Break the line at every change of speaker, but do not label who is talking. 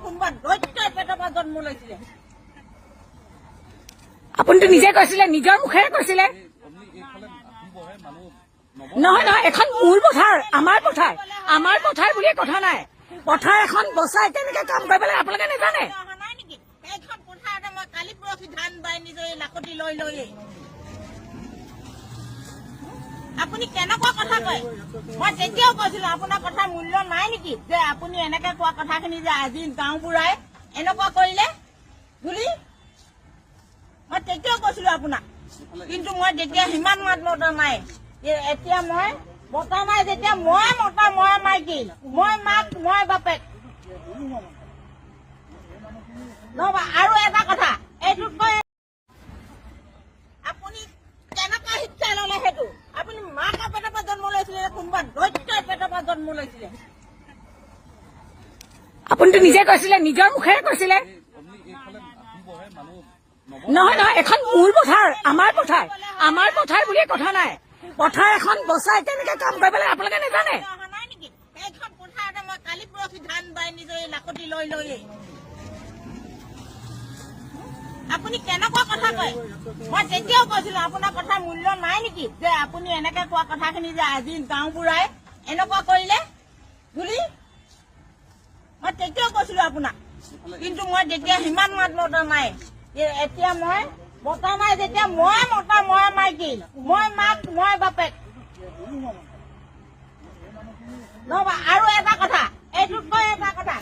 কোনোবা দৈত্যই পেটৰ পৰা জন্ম লৈছিলে?
আপুনিতো নিজে কৈছিলে, নিজৰ মুখেৰে কৈছিলে। নহয় নহয়, এখন মোৰ পথাৰ, আমাৰ পথাৰ, আমাৰ পথাৰ বুলিয়ে কথা নাই। পথাৰ এখন বচাই কেনেকে কাম কৰিব লাগে আপোনালোকে নাজানে?
অহা নাই নেকি? সেইখন পথাৰতে মই কালি পৰহি ধান বাই নিজে লাখুটি লৈ লৈয়ে। আপুনি কেনেকুৱা কথা কয়? মই তেতিয়াও কৈছিলো, আপোনাৰ কথাৰ মূল্য নাই নেকি, যে আপুনি এনেকে কোৱা কথাখিনি যে আজি গাঁওবুঢ়াই এনেকুৱা কৰিলে বুলি। মই তেতিয়াও কৈছিলো আপোনাক, কিন্তু মই তেতিয়া সিমান মাত মতা নাই। এতিয়া মই মতা নাই যেতিয়া মই মতা, মই মাইকী, মই মাক, মই বাপেক নহবা। আৰু এটা কথা, এইটোতকৈ আপুনি কেনেকুৱা শিক্ষা ললে সেইটো? আপুনি মাকৰ পেটৰ পৰা জন্ম লৈছিলে নে কোনোবা দৈত্যৰ পেটৰ পৰা জন্ম লৈছিলে?
আপুনিতো নিজে কৈছিলে, নিজৰ মুখেৰে কৈছিলে। নহয় নহয়, এখন মোৰ পথাৰ, আমাৰ পথাৰ, আমাৰ পথাৰ বুলিয়ে কথা নাই। পথাৰ এখন বচাই কেনেকে কাম কৰিব লাগে আপোনালোকে নাজানে?
অহা নাই নেকি? সেইখন পথাৰতে মই কালি পৰহি ধান বাই নিজে লাখুটি লৈ লৈয়ে। আপুনি কেনেকুৱা কথা কয়? মই তেতিয়াও কৈছিলো, আপোনাৰ কথাৰ মূল্য নাই নেকি, যে আপুনি এনেকে কোৱা কথাখিনি যে আজি গাঁওবুঢ়াই এনেকুৱা কৰিলে বুলি। মই তেতিয়াও কৈছিলো আপোনাক, কিন্তু মই তেতিয়া সিমান মাত মতা নাই। এতিয়া মই মতা নাই যেতিয়া মই মতা, মই মাইকী, মই মাক, মই বাপেক নহবা। আৰু এটা কথা, এইটোতকৈ এটা কথা।